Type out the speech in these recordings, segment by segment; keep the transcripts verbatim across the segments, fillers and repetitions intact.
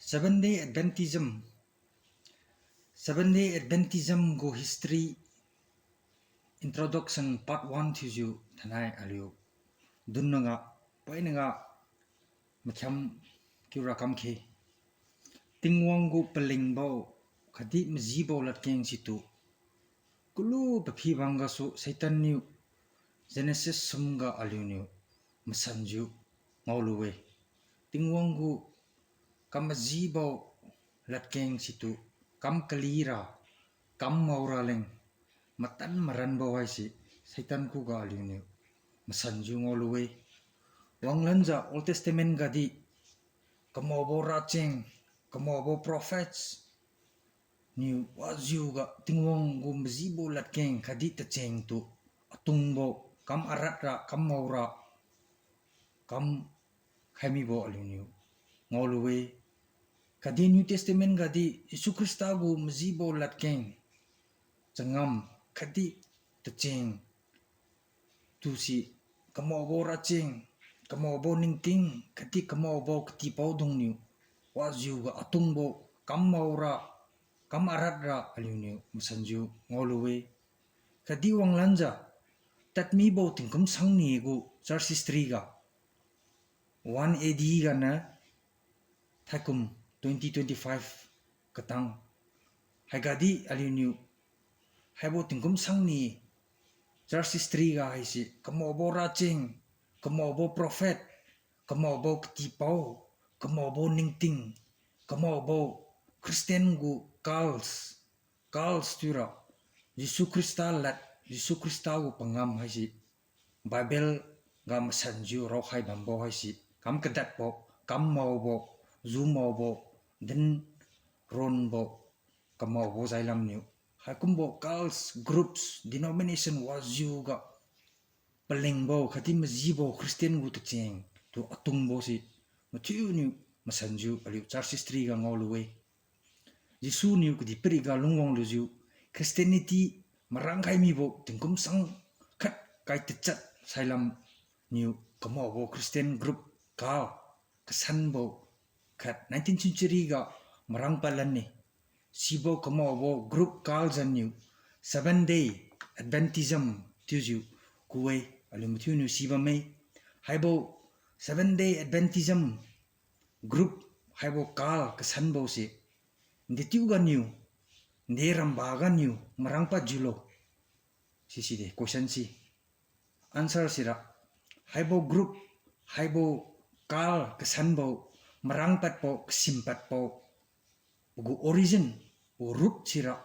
Seventh Day Adventism, Seventh Day Adventism gu history introduction part one thiujiu thainai aliu dunnaga, poinaga makhiam kiura kamkhe. Tingwang gu palingbo khatdi majibo ladkeng situ kulu paphi bang gasu Satan niu Genesis sumga aliuniu masanjiu ngaolu-e. Tingwang gu kam majibo ladkeng situ kam kalira, kam maora leng matan maranbo haise Satan khuga aliuniu masanjiu ngaolu-e. Wanglanjiu Old Testament gadi kamaobo racheng, kamaobo prophets niu wajiuga Tingwang gu majibo ladkeng khatdi tacheng tu atungbo, kam aratra, kam maora, kam khaimibo aliuniu ngaolu-e. Khatdi New Testament gadi Jesu Khrista gu majibo ladkeng, changam khatdi tacheng tusi kamaobo racheng, kamaobo ningting khatdi kamaobo katipaodungniu wajiuga atungbo, kam maora, kam aratra aliuniu masanjiu ngaolu-e. Khatdi wanglanjiu tadmibo tingkum sangni gu church history ga one A D gana thaikum twenty twenty-five katang. Haigadi aliuniu haibo tingkum sangni church history ga haise kamaobo racheng, kamaobo prophet, kamaobo katipao, kamaobo ningting, kamaobo Christian gu cults, cults chiura Jesu Khrista lad, Jesu Khrista gu pangam haise Bible ga masanjiu raokhai bambo haise kam kadatbo, kam maobo, ju maobo, din ronbo, kamaobo jailamniu haikumbo cults, groups, denomination wajiuga palingbo khatdi majibo Christian gu tacheng tu atungbose mathiuniu masanjiu aliu church history ga ngaolu-e. Jesu niu kadihpiriga lungwang lujiu Christianity marangkhai mibo tingkum sang khat kai tachat sailam niu kamaobo Christian group cult kasanbo khat nineteenth century ga marangpad lanne. Sibo kamaobo group cult jengniu Seventh Day Adventism chiujiu ku-e, aliu mathiuniu sibamme. Haibo Seventh Day Adventism group haibo cult kasanbose, dechiu ganiu, de ramba ganiu marangpad jiulo? Siside question se. Answer sira, haibo group, haibo cult kasanbo, marangpadbo, kasimpadbo, pagu origin, pagu root sira,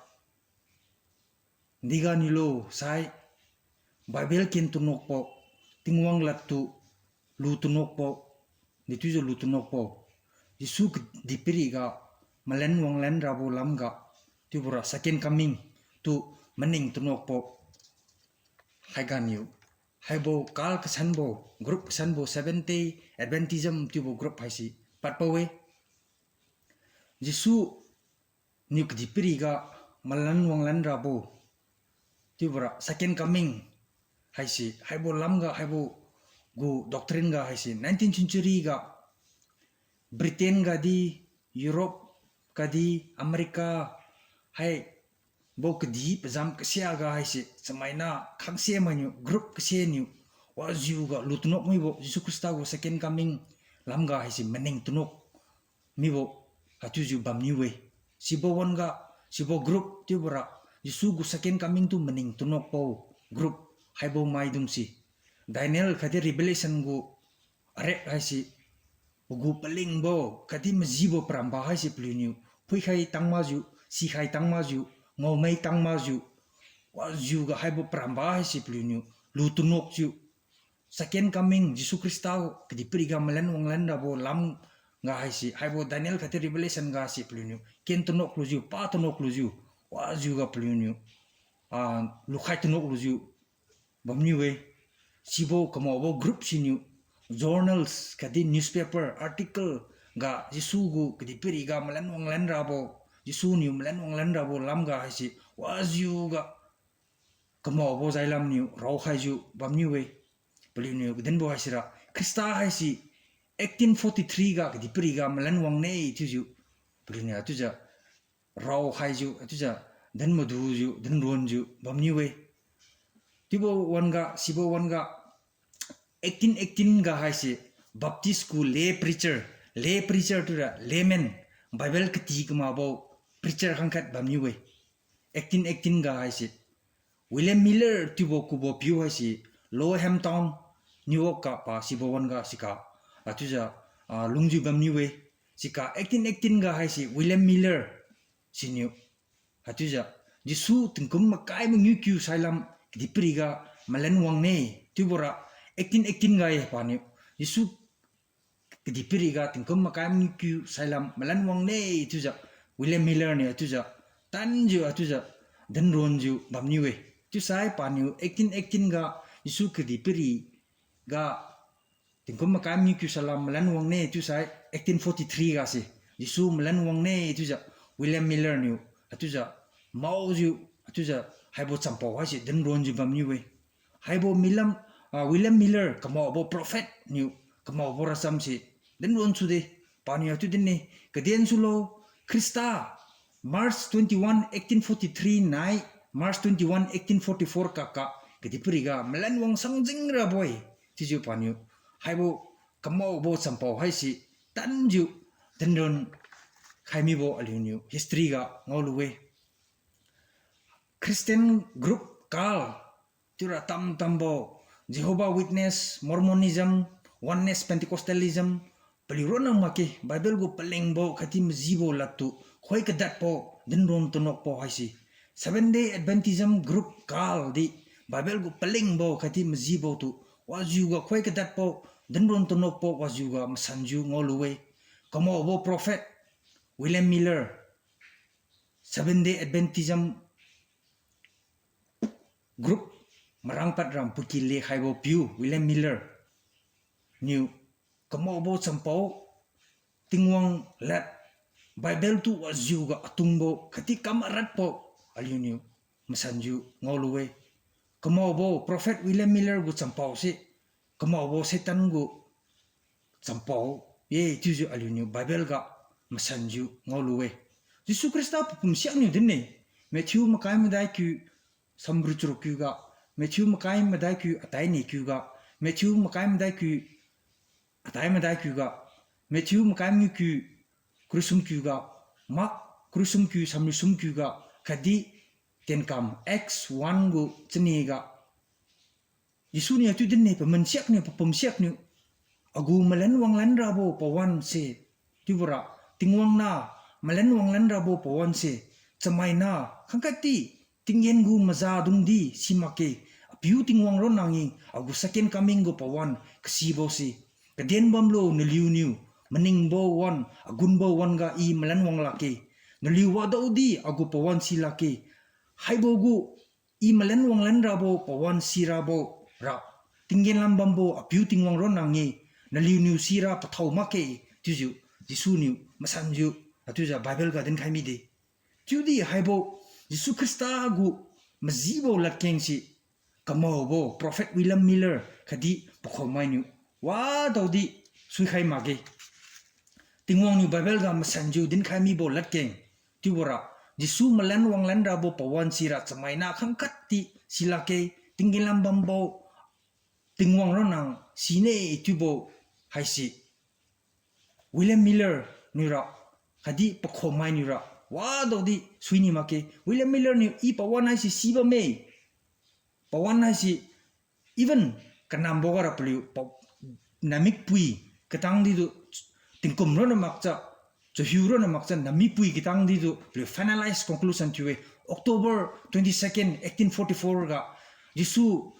deganiulo sai, Bible ken tunokbo, Tingwang ladtu lu tunokbo, dechiujiu lu tunokbo, Jesu kadihpiriga malan wanglan rabo lamga, chiubora second coming tu maning tunokbo, haiganiu, haibo cult kasanbo, group kasanbo Seventh Day Adventism chiubo group haise padbo-e. Jesu niu kadihpiriga malan wanglan rabo, chiubora second coming haise, haibo lamga haibo gu doctrine ga haise nineteenth century ga Britain gadi, Europe gadi, America, haibo kadih pazam kasia ga haise chamaina khangse mainiu group kaseniu wajiuga lu tunok mibo, Jesu Khrista gu second coming lamga haise maning tunok mibo, haichiujiu bamniu-e. Sibo wan-ga, sibo group chiubora Jesu gu second coming tu maning tunokbo group haibo maidungse, Daniel khatdi Revelation gu ariak haise, pagu palingbo khatdi majibo paramba haise paliuniu phuikhai tang makjiu, sikhai tang makjiu, ngaomai tang makjiu, wajiuga haibo paramba haise paliuniu lu tunokjiu, second coming, Jesu Khrista kadihpiriga malan wanglan rabo lamga haise, haibo Daniel khatdi Revelation ga se paliuniu ken tunok lujiu, pa tunok lujiu, wajiuga paliuniu, ah, lukhai tunok lujiu bamniu-e. Sibo kamaobo group siniu journals khatdi newspaper article ga Jesu gu kadihpiriga malan wanglan rabo, Jesu niu malan wanglan rabo lamga haise wajiuga kamaobo jailamniu raokhaijiu bamniu-e. Paliuniu kadinbo haisira, Khrista haise eighteen forty-three ga kadihpiriga malan wangne chiujiu Aliuniu haichiujiu raokhaijiu, haichiujiu din madujiu, dinronjiu bamniu-e. Chiubo wan-ga, sibo wan-ga, eighteen eighteen ga haise Baptist gu lay preacher, lay preacher chiura layman, Bible kati kamakbo preacher khangkhat bamniu-e. Eighteen eighteen ga haise William Miller chiubo kubo piu haise Lowham Town, New York ga pa sibo wan-ga siga, haichiujiu, ah, lungjiu bamniu-e. Siga eighteen eighteen ga haise William Miller siniu haichiujiu Jesu tingkum makai mangiu kiu sailam kadihpiriga malan wangne chiubora eighteen eighteen ga-e paniu. Jesu kadihpiriga tingkum makai mangiu kiu sailam malan wangne chiujiu William Miller niu haichiujiu tanjiu haichiujiu dinronjiu bamniu-e. Chiusai paniu eighteen eighteen ga Jesu kadihpiriga tingkum makai mangiu kiu sailam malan wangne chiusai eighteen forty-three ga se Jesu malan wangne chiujiu William Miller niu haichiujiu maojiu haichiujiu haibo champao haise dinronjiu bamniu-e. Haibo Milam, ah, William Miller kamaobo prophet niu kamaobo racham se dinron sude. Paniu haichiu din-e, kaden sulo, Khrista March twenty-one, eighteen forty-three nai March twenty-one, eighteen forty-four kaka kadihpiriga malan wang sangjing rabo-e. Chiujiu paniu haibo kamaobo champao haise tanjiu dinron khai mibo aliuniu history ga ngaolu-e. Christian group kal chiura tamtambo, Jehovah Witness, Mormonism, Oneness, Pentecostalism, paliu ronna makge, Bible gu palengbo khatdi majibo ladtu khoi kadatbo, dinron tunokbo haise Seventh Day Adventism group kal di Bible gu palengbo khatdi majibo tu wajiuga khoi kadatbo, dinron tunokbo wajiuga masanjiu ngaolu-e. Kamaobo prophet William Miller, Seventh Day Adventism group marangpad ram puki lekhaibo piu William Miller niu kamaobo champao Tingwang lad Bible tu wajiuga atungbo khatdi kam aratbo aliuniu masanjiu ngaolu-e. Kamaobo prophet William Miller gu champao se kamaobo Satan gu champao-e chiujiu aliuniu Bible ga masanjiu ngaolu-e. Jesu Khrista papum siakniu din-e, Matthew makai madai kiu samriu charuk kiu ga, Matthew makai madai kiu atai ni kiu ga, Matthew makai madai kiu atai madai kiu ga, Matthew makai mangiu kiu kariu sum kiu ga, Mark kariu sum kiu samriu sum kiu ga, khatdi Tenkam Acts one gu chani ga Jesu niu haichiu din-e, paman siakniu, papum siakniu, agu malan wanglan rabo pawan se, chiubora, Tingwang na malan wanglan rabo pawan se, chamaina khangkhatdi tinggen gu mazadungdi simakge, apiu Tingwang ronna nge, agu second coming gu pawan kasibo se. Kaden bamlo naliuniu maningbo wan, agunbo wan-ga I malan wang lakge. Naliu wadaodi agu pawan si lakge. Haibo gu I malan wanglan rabo pawan sirabo ra, tinggen lam bambo apiu Tingwang ronna nge, naliuniu sira pathao makge, chiujiu Jesu niu masanjiu, haichiujiu Bible ga dinkhai mide. Chiudi haibo Jesu Khrista gu majibo ladkeng se kamaobo Prophet William Miller khatdi pakhommainiu wadaodi suikhai makge. Tingwang niu Bible ga masanjiu dinkhai mibo ladkeng chiubora, Jesu malan wanglan rabo pawan sira chamaina khangkhatdi silakge, tinggen lam bambo Tingwang ronna sine chiubo haise William Miller niura khatdi pakhommainiura wadaodi suini makge. William Miller niu I pawan haise sibamme. Pawan haise even kanambo gara paliu pa, namikpui katang ditu tingkum ronna makjiu, chahiu ronna makjiu namikpui katang ditu paliu finalize conclusion thiu-e. October twenty-second, eighteen forty-four ga Jesu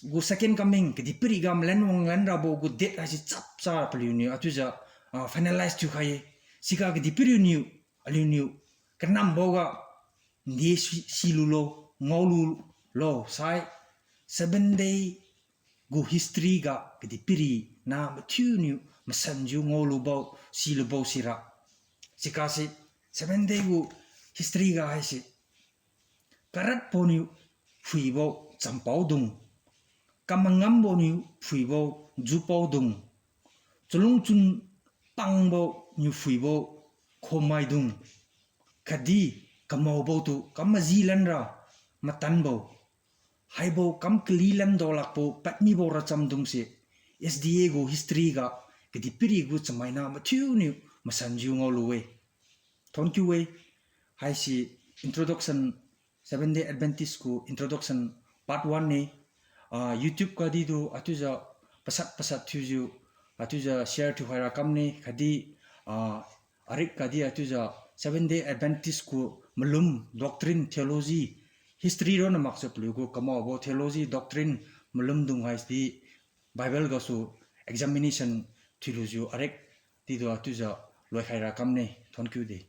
gu second coming kadihpiri ga malan wanglan rabo gu date haise chapcha paliuniu haichiujiu, ah, finalize thiukhai-e. Siga kadihpiri niu, aliuniu kanamboga nde si, silulo, ngaolulo sai, Seven Day gu history ga kadihpiri na mathiuniu masanjiu ngaolubo, silubo sira. Sigase Seven Day gu history ga haise karatboniu phuibo champaodung, kamangambo niu phuibo jupaodung, chalungchun pangbo niu phuibo khommaidung, khatdi kamaobo tu kam maji lanra matanbo, haibo kam kali lan daolakbo padmibo racham dungse, S D A gu history ga kadihpiri gu chamaina mathiuniu masanjiu ngaolu-e. Thonkiu-e. Haise introduction, Seventh Day Adventist gu introduction part one ne. Ah, YouTube gadi tu athiujiu pasat pasat thiujiu, athiujiu share thiukhaira kamne, khatdi, ah, arik gadi athiujiu Seventh Day Adventist gu malum doctrine, theology, history ronna makjiu paliu gu kamaobo theology, doctrine malumdung haise di Bible gasu examination thiulujiu arik didu athiujiu loikhaira kamne. Thonkiu de.